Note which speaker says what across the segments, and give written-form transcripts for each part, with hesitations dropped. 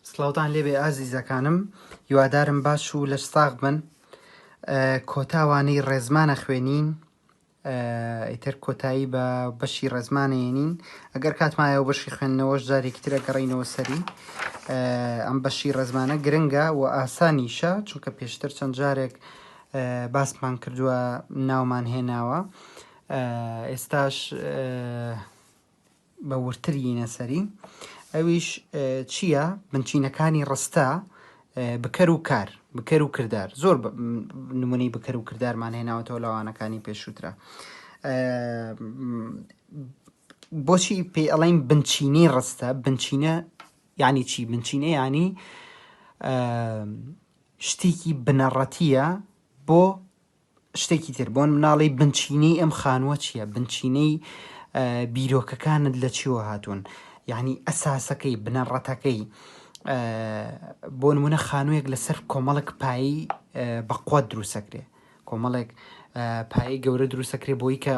Speaker 1: سڵاوتان لێبێ ئازیزەکانم هیوادارم باش و لەش ساغ بن کۆتا وانەی ڕێزمانە خوێنین ئیتر کۆتایی بە بەشی ڕێزمانێنین ئەگەر کاتمایەوە بەشی خوێندنەوەش جارێکی ترە گەڕینەوە سەری ئەم بەشی ڕێزمانە گرنگە و ئاسانیشە چونکە پێشتر چەند جارێک باسمان کردووە ناومان هێناوە ئێستاش بە وردتر یینە سەری ئەویش چییە؟ بنچینەکانی ڕستە بکەر و کار بکەر و کردار زۆر نمونەی بکەر و کردارمان هێناوەتەوە لەوانەکانی پێشووترا بۆچی پێی ئەڵین بنچینەی ڕستە بنچینە یعنی چی بنچینە ینی شتێکی بنەڕەتیە بۆ شتێکی تر بۆن مناڵی بنچینەی ئەم خانووە چییە بنچینەی بیرۆکەکانت لە چیوە هاتوون یعنی ئەساسەکەی بنەڕەتەکەی بۆ نمونە خانوویەک لەسەر کۆمەڵک پایی بەقوت دروستەکرێ کۆمەڵێک پایی گەورە دروستەکرێ بۆی کە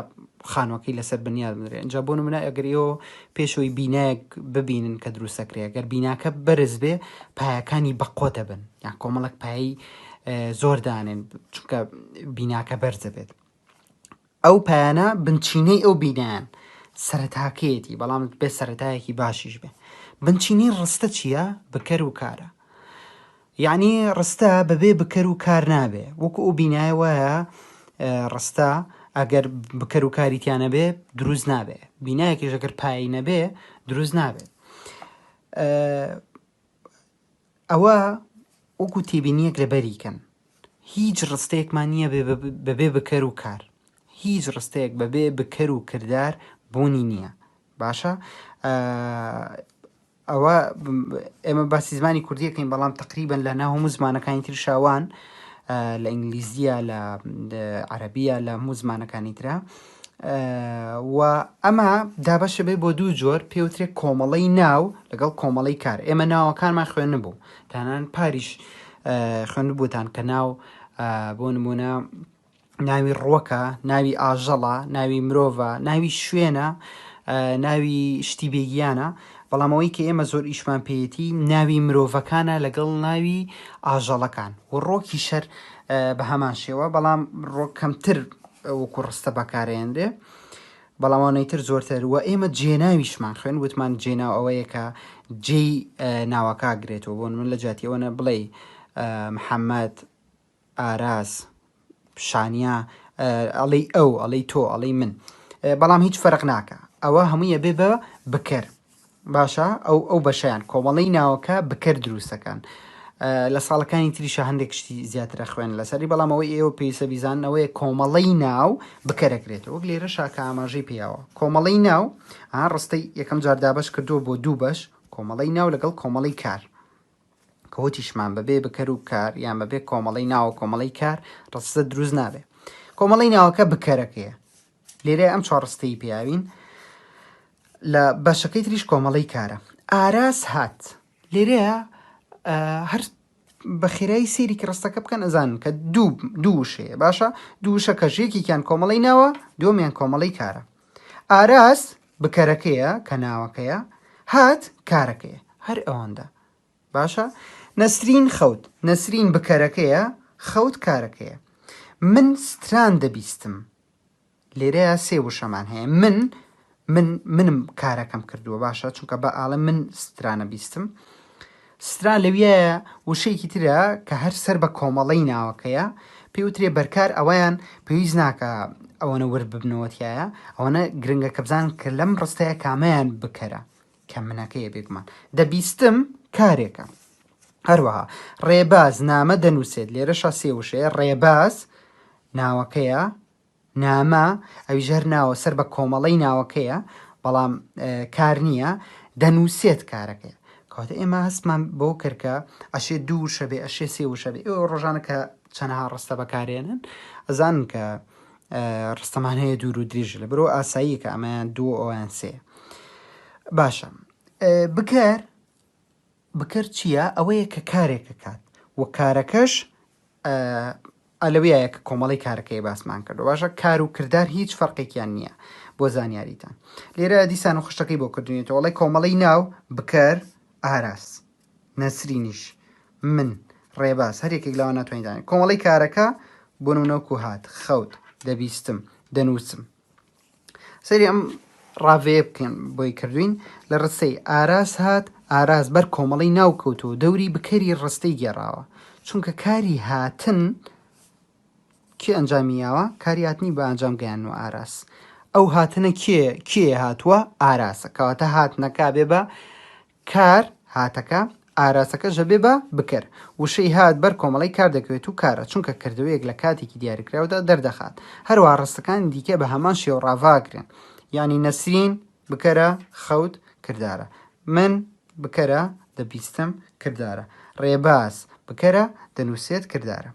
Speaker 1: خانوەکەی لەسەر بنیاد بدرێ ئینجا بۆ نمونە ئەگەر ئێوە پێشەوەی بینایەک ببینن کە دروستەکرێ گەر بیناکە بەرز بێ پایەکانی بەقوت دەبن یان کۆمەڵک پایی زۆر دانێن چونکە بیناکە بەرزە بێت ئەو پایانە بنچینەی ئەو بینایان سەرەتاکەیەتی بەڵام بێ سەرەتایەکی باشیش بێ بنچینەی ڕستە چییە بکەر و کارە یعنی ڕستە بەبێ بکەر و کار نابێ وەکو ئەو بینایە وایە ڕستە ئەگەر بکەر و کاری تیا نەبێ دروست نابێ بینایەکیش ئەگەر پایەی نەبێ دروست نابێت ئەوە وەکو تێبینیەک لەبەری کەن هیچ ڕستەیەکمان نییە بەبێ بکەر و کار هیچ ڕستەیەک بەبێ بکەر و کردار بوونی نییە باشە ئەوە ئێمە باسی زمانی کوردیەکەین بەڵام تقریبن لە ناو هەموو زمانەکانی تر شاوان لە ئینگلیزیە لە عەربیە لە هەموو زمانەکانی ترە و ئەمە دابەشە بێ بۆ دوو جۆر پێوترێک کۆمەڵەی ناو لەگەڵ کۆمەڵەی کار ئێمە ناوەکانمان خوێنبوو تانان پاریش خوێندبووتان کە ناو بۆ نمونە ناوی ڕوەکە، ناوی ئاژەڵە، ناوی مرۆڤە، ناوی شوێنە، ناوی شتی بێگیانە، بەڵام ئەوەی کە ئێمە زۆر ئیشمان پێیەتی ناوی مرۆڤەکانە لەگەڵ ناوی ئاژەڵەکان و ڕۆکی شەر بە هەمان شێوە بەڵام ڕۆک کەمتر وەکو ڕستە بەکارێنرێ بەڵام ئەوانەی تر زۆرتر و ئێمە جێناویشمان خوێن وتمان جێناو ئەوەیە کە جێی ناوەکە گرێتەوە بۆ من لە جیاتی ئەوەنە بڵێ محەممەد ئاراس شانیا ئەڵێی ئەو ئەڵێی تۆ ئەڵێی من بەڵام هیچ فەرق ناکە ئەوە هەمووی ئەبێ بە بکەر باشە ئەو ئەو بەشیان کۆمەڵی ناوەکە بکەر دروستەکان لە ساڵەکانی تریشە هەندێک شتی زیاترە خوێن لەسەری بەڵام ئەوەی ئێوە پێویستە بیزانەوەی کۆمەڵی ناو بکەرەکرێتەوە وەک لێرە شاکە ئاماژەی پیاوە کۆمەڵی ناو ڕستەی یەکەم جار دابەش کردووە بۆ دوو بەش کۆمەڵی ناو لەگەڵ کۆمەڵی کار کە وتیشمان بەبێ بکەر و کار یان بەبێ کۆمەڵەی ناوە کۆمەڵەی کار ڕستە دروست نابێ کۆمەڵەی ناوەکە بکەرەکەیە لێرە ئەم چوار ڕستەی پیاوین لە بەشەکەی تریش کۆمەڵەی کارە ئاراس هات لێرەیە هەر بە خێرایی سەیرێکی ڕستەکە بکەن ئەزانن کە دوو دوو وشەیە باشە دوو وشە کە ژێکێکیان کۆمەڵی ناوە دووەمیان کۆمەڵی کارە ئاراس بکەرەکەیە کە ناوەکەیە هات کارەکەیە هەر ئەوەندە باشە نەسرین خەوت نەسرین بکەرەکەیە خەوت کارەکەیە من ستران دەبیستم لێرەیە سێ وشەمان هەیە من من منم کارەکەم کردووە باشە چونکە بە ئاڵێ من سترانە بیستم ستران لەویایە وشەیەکی ترە کە هەر سەر بە کۆمەڵەی ناوەکەیە پێوترێ بەرکار ئەوەیان پێویست ناکە ئەوەنە ورد ببنەوە تایە ئەوەنە گرنگە کە بزان کە لەم ڕستەیە کامەیان بکەرە کە منەکەیە بێگومان دەبیستم کارێکە هەروەها ڕێباز نامە دەنووسێت لێرەشا سێ وشەیە ڕێباز ناوەکەیە نامە ئەویش هەر ناوە سەر بە کۆمەڵەی ناوەکەیە بەڵام کار نییە دەنووسێت کارەکەیە کەواتە ئێمە هەستمان بۆ کرد کە ئەشێ دوو وشە بێ ئەشێ سێ وشە بێ ئێوە ڕۆژانە کە چەنەها ڕستە بەکارێنن ئەزانن کە ڕستەمان هەیە دوور و درێژ لە برۆ ئاساییە کە ئەمەیان دوو ئەویان سێ باشە بکەر بکەر چییە ئەوەیە کە کارێکەکات و کارەکەش ئەلەویایە کە کۆمەڵی کارەکەی باسمان کردو باشە کار و کردار هیچ فەرقێکیان نییە بۆ زانیاریتان لێرە دیسان و خشتەکەی بۆ کردوینێتەوە ئەڵێ کۆمەڵی ناو بکەر ئاراس. نەسرینیش، من، ڕێباز، هەر یەکێک لەوان ناتوانین دانێین. کۆمەڵەی کارەکە بۆ نموونە وەکوو هات، خەوت، دەبیستم، دەنووسم. سەیری ئەم ڕاڤەیە بکەن بۆی کردوین لە ڕستەی ئاراس هات ئاراس بەر کۆمەڵەی ناو کەوتووە دەوری بکەری ڕستەی گێڕاوە چونکە کاری هاتن کێ ئەنجامی یاوە کاری هاتنی بە ئەنجام گەیاندووە ئاراس ئەو هاتنە کێ کێ هاتووە ئاراسە کەواتە هاتنەکە بێ بە کار هاتەکە ئاراسەکەش ئەبێ بە بکەر. وشەی هات بەر کۆمەڵەی کار دەکەوێت و کارە، چونکە کردەوەیەک لە کاتێکی دیاریکراودا دەردەخات. هەروەها ڕستەکانی دیکە بە هەمان شێوە ڕاڤاکرێن. یانی نەسرین، بکەرە، خەوت، کردارە. من، بکەرە، دەبیستم، کردارە. ڕێباز، بکەرە، دەنووسێت، کردارە.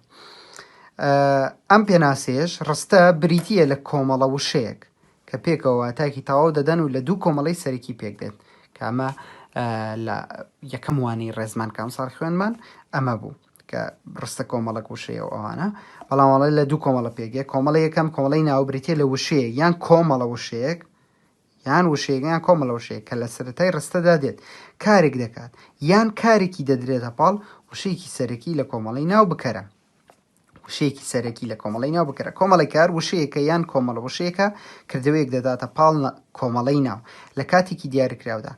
Speaker 1: ئەم پێناسەیەش، ڕستە، بریتییە لە کۆمەڵە وشەیەک. کە پێکەوە واتایەکی تەواو دەدەن و لە دوو کۆمەڵەی سەرەکی پێک دێت کە ئەمە لە یەکەم وانەی ڕێزمان کە ئەمساڵ خوێنمان ئەمە بوو کە ڕستە کۆمەڵک وشەیە و ئەوانە بەڵام وەڵێ لە دوو کۆمەڵە پێکێ کۆمەڵە یەکەم کۆمەڵەی ناو بریتە لە وشەیەک یان کۆمەڵە وشەیەک یان وشەیەک یان کۆمەڵە وشەیەک کە لە سەرەتای ڕستەدا دێت کارێک دەکات یان کارێکی دەدرێتە پاڵ وشەیەکی سەرەکی لە کۆمەڵەی ناو بکەرە وشەیەکی سەرەکی لە کۆمەڵەی ناو بکەرە. کۆمەڵی کار وشەیەکە یان کۆمەڵە وشەیەکە کردەوەیەک دەداتە پاڵ کۆمەڵەی ناو لە کاتێکی دیاریکراودا.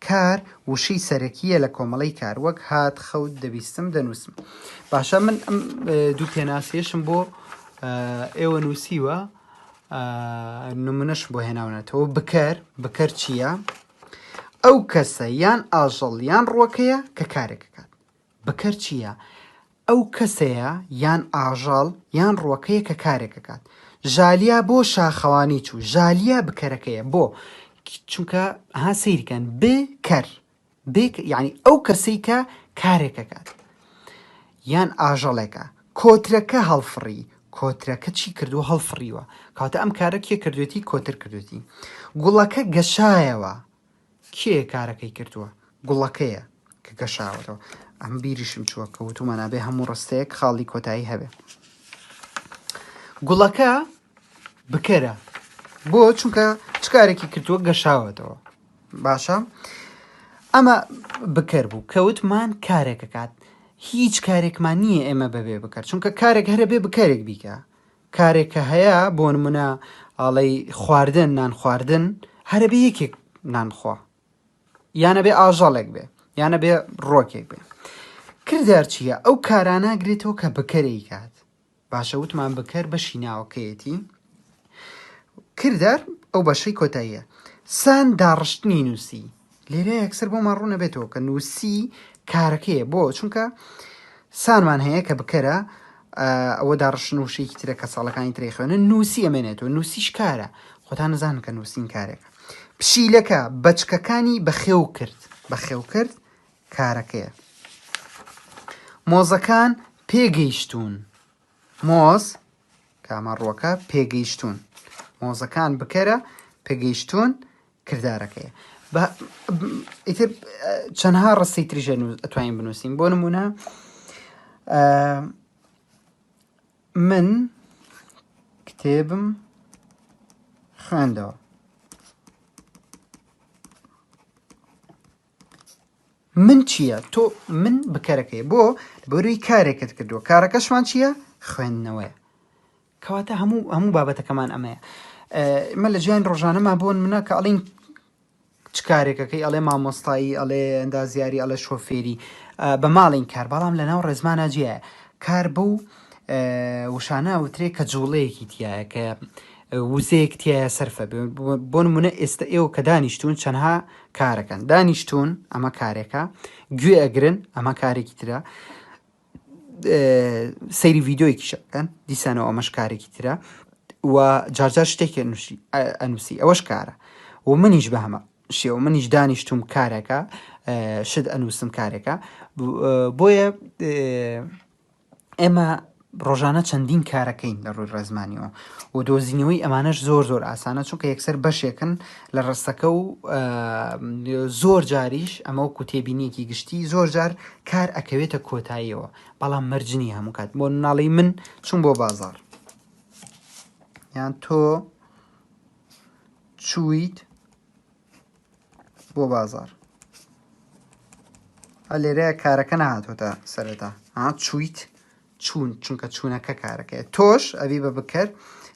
Speaker 1: کار وشەی سەرەکییە لە کۆمەڵەی کار وەک هات، خەوت، دەبیستم، دەنووسم. باشە من ئەم دوو پێناسەیەشم بۆ ئێوە نووسیوە نمونەش بۆ هێناونەتەوە بکەر بکەر چییە؟ ئەو کەسە یان ئاژەڵ یان ڕوەکەیە کە کارێک ئەکات. بکەر چییە؟ ئەو کەسەیە یان ئاژەڵ یان ڕوەکەیە کە کارێک ئەکات. ژالیا بۆ شاخەوانی چوو. ژالیا بکەرەکەیە. بۆ؟ چونکە ها سەیری کەن بکەر بک یعنی ئەو کەسەی کە کارێک ئەکات یان ئاژەڵێکە. کۆترەکە هەڵفڕی. کۆترەکە چی کردووە؟ هەڵفڕیوە. کەواتە ئەم کارە کێ کردوێتی؟ کۆتر کردوێتی. گوڵەکە گەشایەوە. کێ کارەکەی کردووە؟ گوڵەکەیە کە گەشاوەتەوە. ئەم بیریشم چووە کە وتومە نابێ هەموو ڕستەیەک خاڵی کۆتایی هەبێ. گوڵەکە بکەرە بۆ چونکە چ کارێکی کردووە گەشاوەتەوە باشە ئەمە بکەر بوو کەوتمان کارێکەکات هیچ کارێکمان نییە ئێمە بەبێ بکەر چونکە کارێک هەرە بێ بکەرێک بیکە کارێک کە هەیە بۆ نمونە ئاڵەی خواردن نان خواردن هەرە بێ یەکێک نان خوا یانە بێ ئاژەڵێک بێ یانە بێ ڕۆکێک بێ کردار چییە ئەو کارانە گرێتەوە کە بکەرەی کات باشە وتمان بکەر بەشی ناوەکەیەتی کردار ئەو بەشەی کۆتاییە سان داڕشتنی نووسی لێرە یەکسەر بۆمان ڕوون ئەبێتەوە کە نووسی کارەکەیە بۆ چونکە سانمان هەیە کە بکەرە ئەوە داڕشتن وشەیەکی ترە کە ساڵەکانی تری خوێنن نووسی ئەمێنێتەوە نووسیش کارە خۆتان نزان کە نووسین کارێکە پشیلەکە بەچکەکانی بەخێو کرد بەخێو کرد کارەکەیە مۆزەکان پێگەیشتوون مۆز کامە ڕوەکە پێگەیشتوون مۆزەکان بکەرە پێگەیشتوون کردارەکەیە بە ئیتر چەندها ڕستەی تریش ئەتوانین بنووسین بۆ نمونە من کتێبم خوێندەوە من چییە تۆ من بکەرەکەی بۆ بەروی کارێکت کردووە کارەکەشمان چییە خوێندنەوەیە کەواتە هەموو هەموو بابەتەکەمان ئەمەیە ئمە لە ژیان ڕۆژانەما بۆن منە کە ئەڵین چ کارێکەکەی ئەڵێ مامۆستایی ئەڵێ ئەندازیاری ئەڵێ شۆفێری بە ماڵین کار بەڵام لە ناو ڕێزمانە جیایە کار بەو وشانە وترێ کە جوڵەیەکی تایە کە وزەیەک تایە سەرفە بۆ نمونە ئێستا ئێوە کە دانیشتون چەندها کارەکەن دانیشتون ئەمە کارێکە گوێ ئەگرن ئەمە کارێکی ترە سەیری ڤیددیویەکیش بکەن دیسانەوە ئەمەش کارێکی ترە و جارجار شتێکی ئەنووسی ئەوەش کارە و منیش بە هەمە شێوە منیش دانیشتوم کارێکە شت ئەنووسم کارێکە بۆیە ئێمە ڕۆژانە چەندین کارەکەین لە ڕووی ڕێزمانیەوە و دۆزینەوەی ئەمانەش زۆر زۆر ئاسانە چونکە یەکسەر بەشێکن لە ڕستەکە و زۆر جاریش ئەمە وەکو تێبینیەکی گشتی زۆر جار کار ئەکەوێتە کۆتاییەوە بەڵام مەرج نییە هەموو کات بۆ ناڵی من چوم بۆ بازار یان تۆ چوویت بۆ بازار. لێرەیە کارەکە نەهاتۆتە سەرەتا ها چوویت چوون چونکە چوونەکە کارەکەیە تۆش ئەبی بە بکەر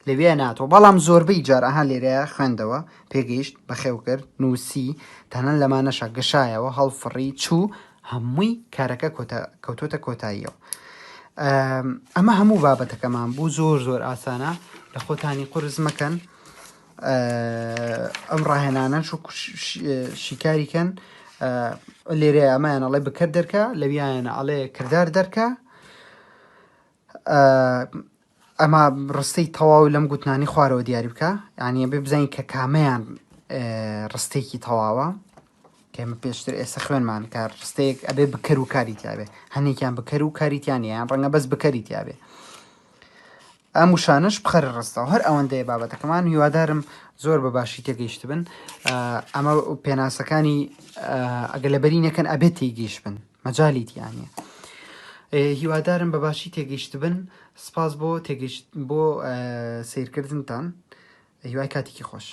Speaker 1: لەوێ ناتەوە بەڵام زۆربەی جار ئەها لێرەیە خوێندەوە پێگەیشت بەخێو کرد نووسی تەنەن لەمانەشە گەشایەوە هەڵفڕی چوو هەمووی کارەکە کەوتۆتە کۆتاییەوە ئەمە هەموو بابەتەکەمان بوو زۆر زۆر ئاسانە لە خۆتانی قورس مەکەن ئەم ڕاهێنانە شیکاری کەن لێرەیە ئەمایان ئەڵێ بکەر دەرکە لەویایانە ئەڵێ کردار دەرکە ئەمە ڕستەی تەواو لەم گوتنانی خوارەوە دیاری بکە یعنی بێ بزانین کە کامەیان ڕستێکی تەواوە کەمە پێشتر ئێستا خوێنمان کار ڕستەیەک ئەبێ بکەر و کاری تیاابێ هەنێکیان بکەر و کاریتیانیان ڕەنگە بەس بکەری تیاابێ ئەم وشانەش بخەرە ڕستەوە هەر ئەوەندەیە بابەتەکەمان هیوادارم زۆر بە باشی تێگەیشتبن ئەمە پێناسەکانی ئەگەر لەبەری نەکەن ئەبێت تێگەیشت بن مەجالی تیانە هیوادارم بە باشی تێگەیشتبن سپاس بۆ تێگەیشت بۆ سیرکردنتان هیوای کاتێکی خۆش.